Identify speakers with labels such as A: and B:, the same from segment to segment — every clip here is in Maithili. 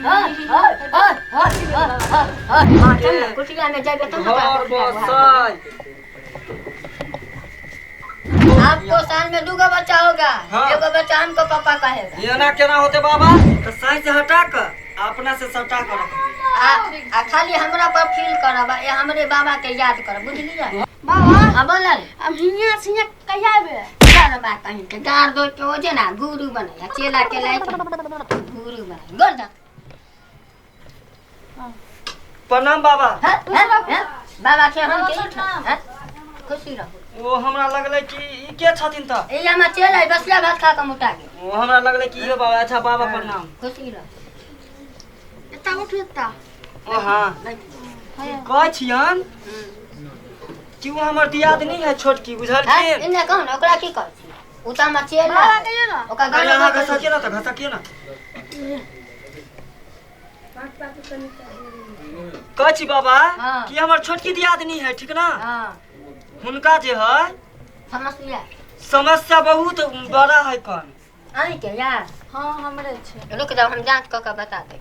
A: हाँ हाँ हाँ हाँ हाँ हाँ हाँ चल ना कुटिया में जाबे तो ना
B: घर बसै।
A: आपको साल में दूगो बच्चा होगा।
B: हाँ।
A: एगो बच्चा हमको पापा कहेगा।
B: एना केना होते बाबा? तऽ साँझ से हटा कऽ अपना से सटा कऽ रखबै।
A: आ खाली हमरा पर फील करब आ हमरे बाबा के याद करब, बुझलियै?
C: बाबा
A: हाँ बोलल।
C: हम हियाँ से हियाँ कहिया एबै?
A: चल बा कहीं के गार दो के ओ जे ना गुरु बने चेला के लायक गुरु बने गोर जा।
B: प्रणाम बाबा।
A: हाँ, हाँ, हाँ, बाबा के हम के हाँ, खुशी रहो।
B: ओ हमरा लगलै कि ई के छथिन तऽ?
A: ए हमर चेला है, बसिया भात खा के मोटा गेल।
B: ओ हमरा लगलै कि इहो बाबा। अच्छा बाबा प्रणाम।
A: खुशी रहो।
C: एता उठू एता।
B: ओ हाँ कहै छियन कि ओ हमर दियादनी है छोटकी,
A: हाँ,
B: बुझलखिन?
A: इन्ने कहू ने ओकरा की कहै छी? उ तऽ हमर चेला
C: बाबा
A: है।
C: कहियो ना।
A: ओकरा
B: अरे
A: गाना
B: अहाँ
A: गाबै।
B: घसकिए ना तऽ घसकिए ना। कहै छी बाबा
A: हाँ।
B: कि हमर छोटकी दियादनी है, ठीक ना?
A: हाँ।
B: हुनका जे है
A: समस्या
B: समस्या बहुत बड़ा है कन।
A: अहीं के यार?
C: हाँ हमरे छै।
A: रुक जाओ, हम जांच कऽ के बता दै।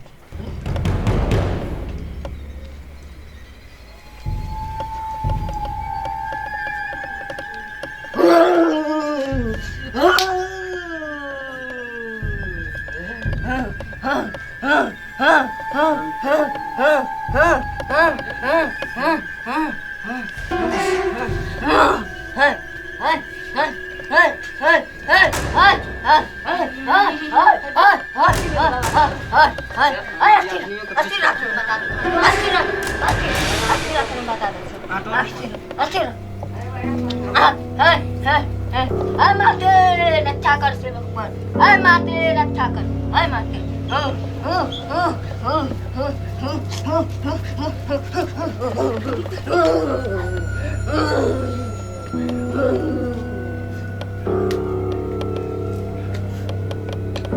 A: रक्षा कर सेवक पर, अय माते रक्षा कर, अय माते।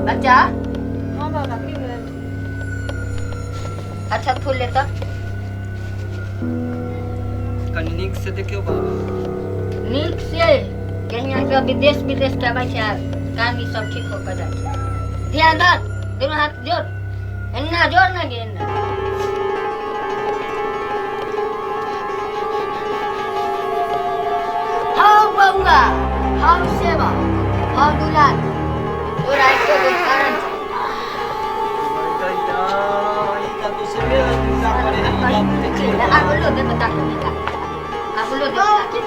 A: बच्चा।
C: हाँ बाबा की भेल?
A: अच्छा फूल लेता।
B: कनि नीक से देखियौ बाबा।
A: नीक से कहीं सब विदेश विदेश के आबै छै, काम ई सब ठीक होकर जाइ छै। ध्यान दर, दुनू हाथ जोड़, एन्ना जोड़ ना गे एन्ना। हौ बौआ, हौ सेवा, हौ दुलार, तोरा एको गो कारण छौ। आब लो देवता के बेटा, आब लो देवता के।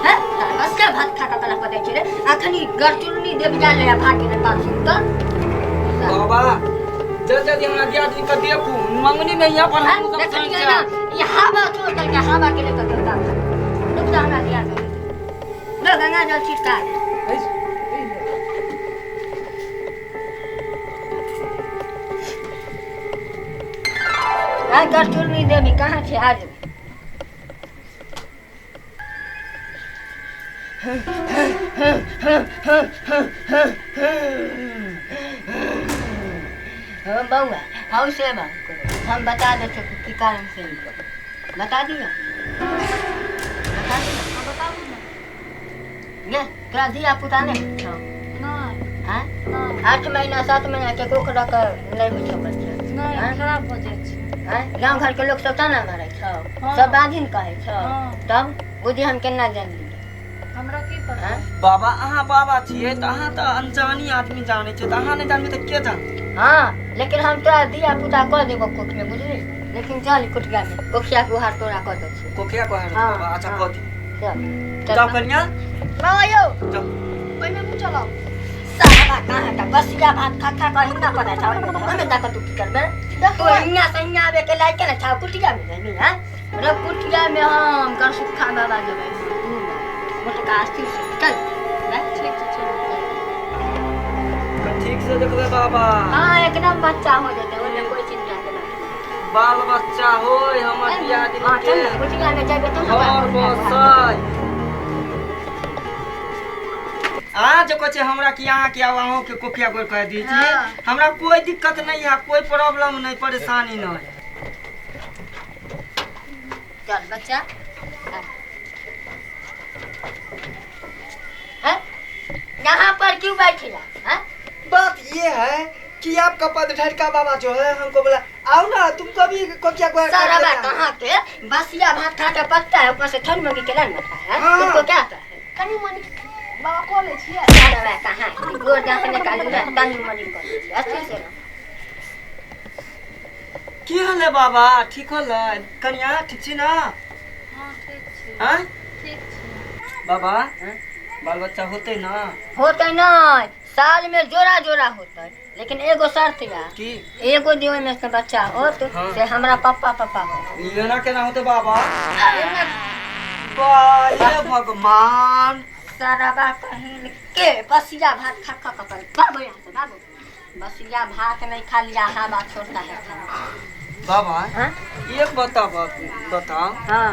A: हैं? बस के भात खा के कला पदै छै रे। अखनी गरचुन्नी देव जा ले भाग गेलै पाछू तऽ।
B: बाबा जल्दी जल्दी हमरा दियादनी के देखू, मंगनी में यहाँ पर
A: हैं?
B: हम सब
A: देखलियै ना, ई हवा छोड़ देलकै, हवा के लेकर देवता खा। रुक जा, हमरा दिया दे। लो गंगा जल छिड़का दे। आइ गरचुन्नी देवी कहाँ छै? आज हाँ बउआ, हौ सेवा, हम बता दै छियौ कि कारण से ई कर। बता दियौ, बता दियौ।
C: हाँ बताबू ना।
A: ये तोरा धिया पुता नहि होइ छौ?
C: नहि।
A: आँय?
C: नहि।
A: 8 महीना 7 महीना के कोख रख कऽ नहि होइ छौ बच्चा?
C: नहि।
A: आँय?
C: खराब भऽ जाइ छै।
A: आँय? गाँव घर के लोक सब ताना मारै छौ?
C: हाँ।
A: सब बांझिन कहै छौ?
C: हाँ।
A: तब बुझी हम केना जानलियै?
C: हमरा की पता।
A: आँय?
B: बाबा अहाँ बाबा छियै तऽ अहाँ तऽ अनजानी आदमी जानै छियै, तऽ अहाँ नहि जानबै तऽ के जानतै?
A: हाँ, लेकिन हम तोरा धिया पुता कऽ देबो कोख में, बुझली? लेकिन चल कुटिया में, कोखिया के उहार तोरा कऽ दै छियौ।
B: कोखिया को
A: हाँ,
B: बाबा? अच्छा।
A: हाँ।
B: कऽ दी।
A: चल चल।
B: जाउ कनिया।
C: बाबा यौ।
B: जाउ।
C: ओहिमे मुँह चलाउ।
A: साला कहाँ का बसिया भात खा खा कऽ हिन्ना पड़ै छौ, ओहिमे जाकऽ तू की करबे? तू हिन्ना से हिन्ना आबे के लायक ने छौ, कुटिया में जेबही? हैं रे, कुटिया में हम कर सुखा बाबा जेबै, तू मोटका अस्थिर से चल। हैं?
C: ठीक छै चलू।
B: ठीक से देखबै बाबा।
A: हाँ, एकदम बच्चा हो जेतै, ओहिमे कोई चिंता के बात नहीं।
B: बाल बच्चा होय हमर दियादनी
A: हाँ
B: के।
A: चल ना, कुटिया में जेबै तो
B: घर बसै। अहाँ जे कहै छियै हमरा कि अहाँ के आब अहूँके कोखिया गोर कह दी छी।
C: हाँ।
B: हमरा कोई दिक्कत नहीं है, कोई प्रॉब्लम नहीं, परेशानी नहीं।
A: चल बच्चा। हैं? यहाँ पर क्यों बैठे हैं?
B: बात ये है कि आपका पद ढटका बाबा जो है हमको बोला आओ ना तुमको भी कोकिया को
A: सारा बात कहाँ के बसिया भात खा के पकता है, ऊपर से ठंड में के लन बैठा है।
B: हाँ।
A: तुमको क्या आता है?
C: कनी मनी बाबा कऽ लै छियै।
A: सारा बात कहाँ के गोर दाहने कालू ना तनी मनी कर लै छी अच्छे से।
B: की होलै बाबा? ठीक होलै कनिया? ठीक छी ना?
C: हँ ठीक छी।
B: आँय
C: ठीक छी।
B: बाबा, बाल बच्चा होते ना?
A: होते नहीं, साल में जोड़ा जोड़ा होते, लेकिन एगो शर्त या
B: की?
A: एगो जे ओहिमे से बच्चा होत।
B: हाँ।
A: से हमरा पप्पा पप्पा हो।
B: एना केना होते बाबा? वाह हे भगवान!
A: सारा बात कहीं के बसिया भात खा खा के पर बाबू यहाँ से बाबू बसिया भात नहीं खा लिया, हाँ बात छोड़ता है खाना।
B: बाबा
A: हाँ?
B: एक बताओ बताओ।
A: हाँ।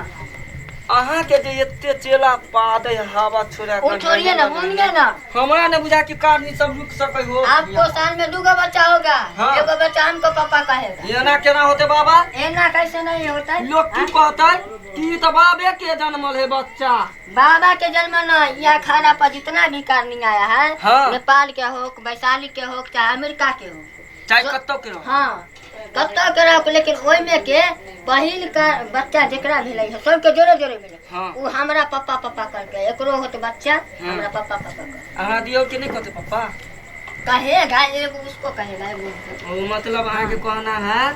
B: अहाँ के जे एते चेला पादे हवा छोड़ा
A: वो छोड़िए ना, घूमिए ना।
B: हमरा ने बुझा कि कारनी सब रुक सके हो।
A: आपको साल में दूगो बच्चा होगा।
B: हाँ।
A: एगो बच्चा हमको पापा कहेगा।
B: एना केना होते बाबा?
A: एना कैसे नहीं होता है?
B: लोग की कहते कि तो बाबे के जन्मल है बच्चा।
A: बाबा के जन्म न, यह खाना पर जितना भी कारनी आया है।
B: हाँ।
A: नेपाल के हो, वैशाली के हो, चाहे अमेरिका के हो,
B: चाहे कतौ के रहो।
A: हाँ कतौ के रहो, लेकिन ओहिमे के पहिल का बच्चा जेकरा भेलै है सबके जोरे जोरे भेलै।
B: हाँ।
A: उ हमरा पप्पा पप्पा करके एकरो होत बच्चा हमरा पप्पा पप्पा कर।
B: अहाँ दियौ कि नहीं कहते पप्पा?
A: कहेगा एगो उसको कहेगा एगो।
B: ओ मतलब अहाँ के कहना है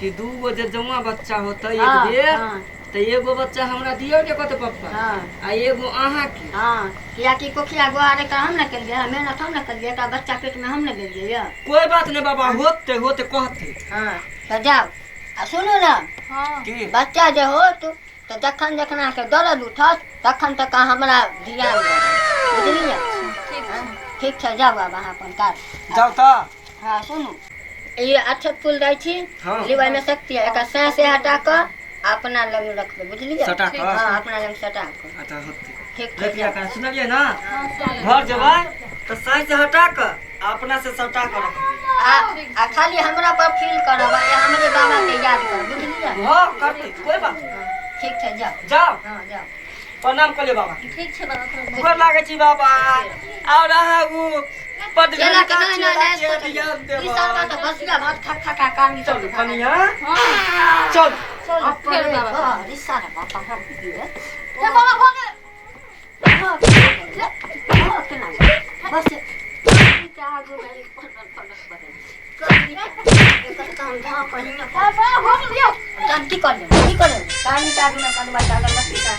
B: कि दू गो जे जमा बच्चा होते एक
A: हाँ,
B: बेर
A: हाँ।
B: तो एगो बच्चा हमरा दियौ के कहते पप्पा।
A: हाँ।
B: आ एगो अहाँ के।
A: हाँ, कियाकि कोखिया गोहारे का हम न करिए, मेहनत हम न करिए, का बच्चा पेट में हम न देलिए या।
B: कोई बात नहीं बाबा, होते होते कहते।
A: हाँ तो जाओ आ सुनू ना।
C: हँ
B: की?
A: बच्चा जे होत तो जखन जखन अहाँके दर्द उठत तखन तक अहाँ हमरा ध्यान देबै, बुझलियै?
C: ठीक
A: हाँ,
C: छै।
A: ठीक छै, जाउ आब अहाँ अपन काज।
B: जाउ तऽ।
A: हाँ सुनू, ई अक्षत फूल दै छी।
B: हाँ।
A: लिबाइ में शक्ति है, एकर सैं से हटा कऽ अपना लग रखबै, बुझलियै?
B: सटा कऽ?
A: हाँ अपना लग सटा कऽ।
B: अच्छा होते।
A: ठीक छै।
B: देखिए
A: जाउ।
B: सुनलियै ना?
C: हँ सुनलियै।
B: घर जेबै तऽ साँझ से हटा कऽ अपना से सटा कऽ रखबै।
A: आ खाली हमरा पर फील करब आ हमरे बाबा के याद करब, बुझलियै?
B: हाँ करते, कोई बात नहीं।
A: ठीक छै जाउ।
B: जाओ।
A: हाँ जाउ।
B: प्रणाम कऽ लियौ बाबा।
C: ठीक छै बाबा, प्रणाम।
B: गोर लागै छी बाबा। और अहाँ उ
A: चेला के
B: पदघंटा
A: नहीं नहीं
B: चेला
A: नहीं
B: के ध्यान
A: ई साल
B: देबै।
A: का तो बसिया भात खा खा खा काम
B: चलू कनिया
C: हँ
B: चल।
C: चलू फेर बाबा।
A: ई सारा बाबा हम दिए।
C: हे बाबा भऽ गेल।
A: बस
C: बाबा भऽ गेल यौ।
A: की कर लेब, की कर लेब? कानी के आगू में कनवा के अगरबत्ती का